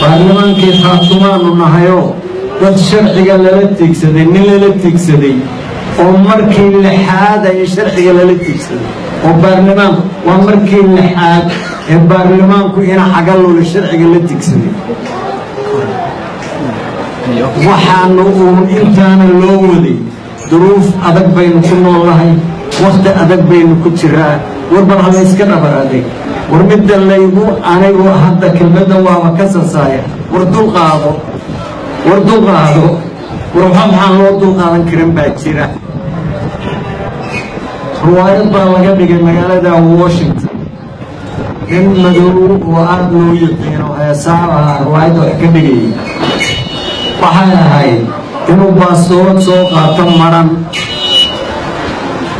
Baarlamaankii Khaatumaanu nahayoo dad sharciga lala tiigsaday, nin lala tiigsaday oo markii lixaad ay sharciga lala tiigsaday, oo baarlamaanku waa markii lixaad ee baarlamaanku ina Cagalule sharciga la tiigsaday. Waxaanu uun intaana loo waday duruuf adag baynu ku noolnahay, wakhti adag baynu ku jiraa. War bal ha layska dhabar adeeg. War midda laygu anigu hadda kelmadda waaba ka sasaaya. War dul qaado, war dul qaado. War waxa maxaan loo dul qaadan karin baa jira. Riwaayad baa laga dhigay magaalada Washington. Nin madow oo aada loo yaqiino heesaab ahaa riwaayadda wax ka dhigayay. Waxay ahayd inuu baastoolad soo qaato maran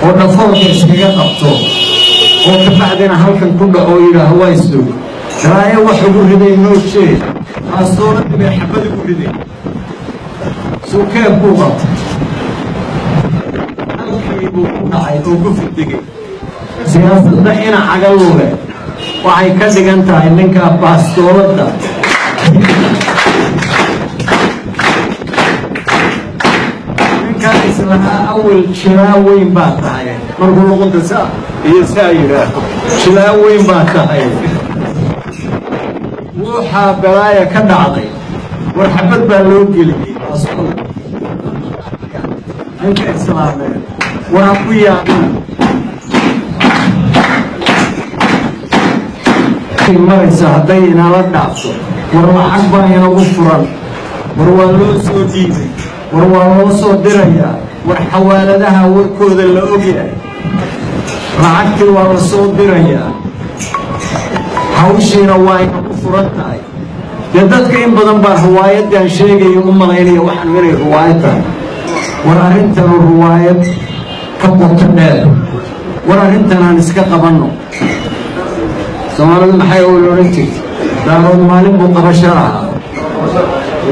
oo dhafoorka iskaga qabto oo kabacdina halkan ku dhaco oo yidhaaho waa isdog daraayo wax ugu riday noo jeed. Baastooladii bay xabad ugu riday, suukeeb buu qabtay, halkii buu ku dhacay oo ku fidegay. Siyaasadda ina Cagalule waxay ka dhigan tahay ninkaa baastooladda. Ninkaa islahaa awal jilaa weyn baa tahay, markuu luqunta saa iyo saa yidhaaho, jilaa weyn baa tahay, wuxaa balaaya ka dhacday. War xabad baa loo geliyey baastoolad ninka islaameed. War ha ku yaabina maraysa hadday inala dhaafto. War lacag baa inagu furan. War waa loo soo dhiibay, war waa loo soo dirayaa. War xawaaladaha warkooda la ogyahay, lacagtii waa la soo dirayaa, hawshiina waa inagu furan tahay. Dee dadka in badan baa riwaayaddan sheegaya u malaynaya waxaanu inay riwaayad tahay. War arrintanu riwaayad ka qoto dheer. War arrintan aan iska qabanno. Soomaalidu maxay ol odhan jirtay? Daarood maalin buu qabasho lahaa.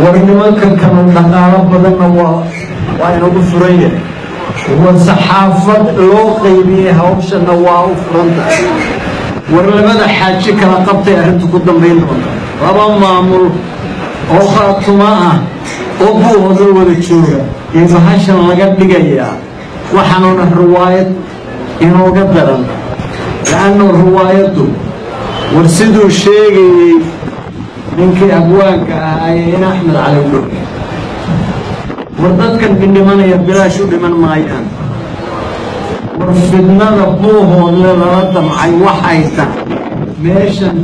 War nimankan kanu dhaqaalo badanna waa inagu furan yahay. War saxaafad loo qaybiyey hawshanna waa u furan tahay. War labada xaaji kala qabtay arrintu ku dambayn doonta. Laba maamul oo Khaatumo ah oo Buuhoodla wada jooga ee bahashan laga dhigayaa. Waxaanuna riwaayad inooga daran, la'annu riwaayaddu, war siduu sheegayey ninkii abwaanka ahaayee in Axmed Cali Dhur, war dadkan dhindhimanaya bilaash u dhiman maayaan. War fidnada Buuhoodle lala damcay waxay tahay meeshan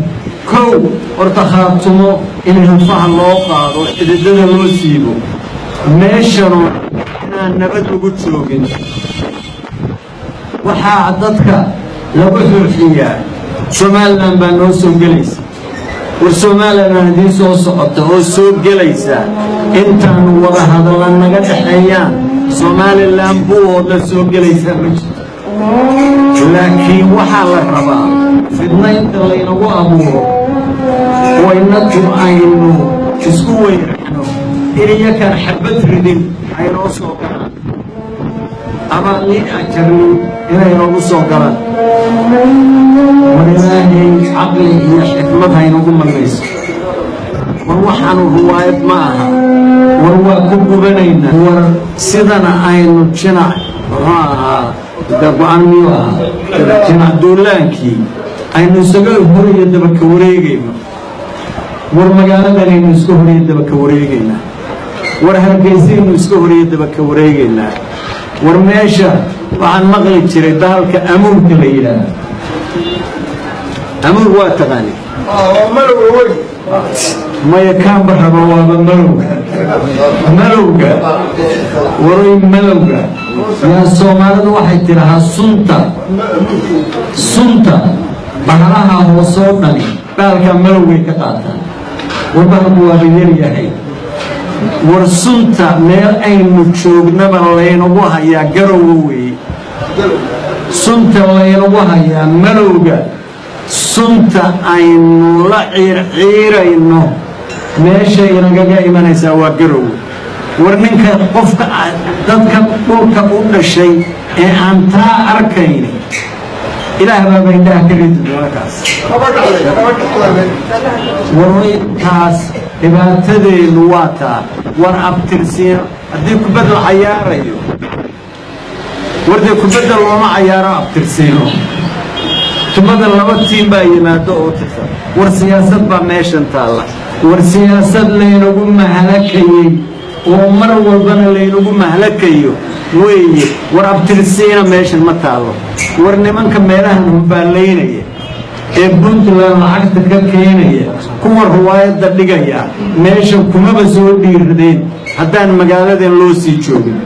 kow horta Khaatumo in hilfaha loo qaado, xididada loo siibo, meeshanu inaan nabad lagu joogin. Waxaa dadka lagu xurxiyaa Somaliland baa noo soo gelaysa. War Somaliland idiin soo socota oo soo gelaysa intaanu wada hadalla naga dhexeeyaan, Somaliland Buuhoodla soo gelaysaa ma jirto. Laakiin waxaa la rabaa fidna inta laynagu abuuro oo innagu aynu isku weyraxno in iyakaan xabad ridin ay noo soo galaan ama li ajarni inay noogu soo galaan. War Ilaahay caqli iyo xikmad haynagu mannayso. War waxaanu riwaayad ma aha. War waa ku gubanaynaa. War sidana aynu jinac muxuu ahaa go-an miyuu ahaa jinac duulaankii aynu isaga horiyo dabaka wareegayno. War magaaladanaynu iska horiyo dabaka wareegaynaa. War Hargeysaynu iska horiyo dabaka wareegaynaa. War meesha waxaan maqli jiray bahalka amuurka la yidhaahdo. Amuur waa taqaani? Maya, kaanba raba waaba malowga. Malowga, waroy, malowga yaa. Soomaalidu waxay tidhahaa sunta, sunta bahalaha hoosoo dhani bahalkaa malowgay ka qaataan. War bahalku waaba yaryahay. War sunta meel aynu joognaba laynagu hayaa, Garowa weeye sunta laynagu hayaa. Malowga sunta aynu la ciirciirayno meesha inagaga imanaysaa waa Garowe. War ninka qofka dadka dhulka u dhashay ee aan taa arkayni, Ilaah baaba indhaha ka ridi doona kaas. War intaas Dhibaatadeennu waa taa. War abtirsiino haddii kubad la cayaarayo, war dee kubadda looma cayaaro abtirsiino. Tubadda laba team baa yimaado oo tirsan. War siyaasad baa meeshan taalla. War siyaasad laynagu mahlakayey oo mar walbana laynagu mahlakayo weeye. War abtirsiina meeshan ma taallo. War nimanka meelahan humbaalaynaya ee Puntland lacagta ka keenaya, kuwa ruwaayadda dhigaya, meeshan kumaba soo dhiiradeen haddaan magaaladan loo sii joogin.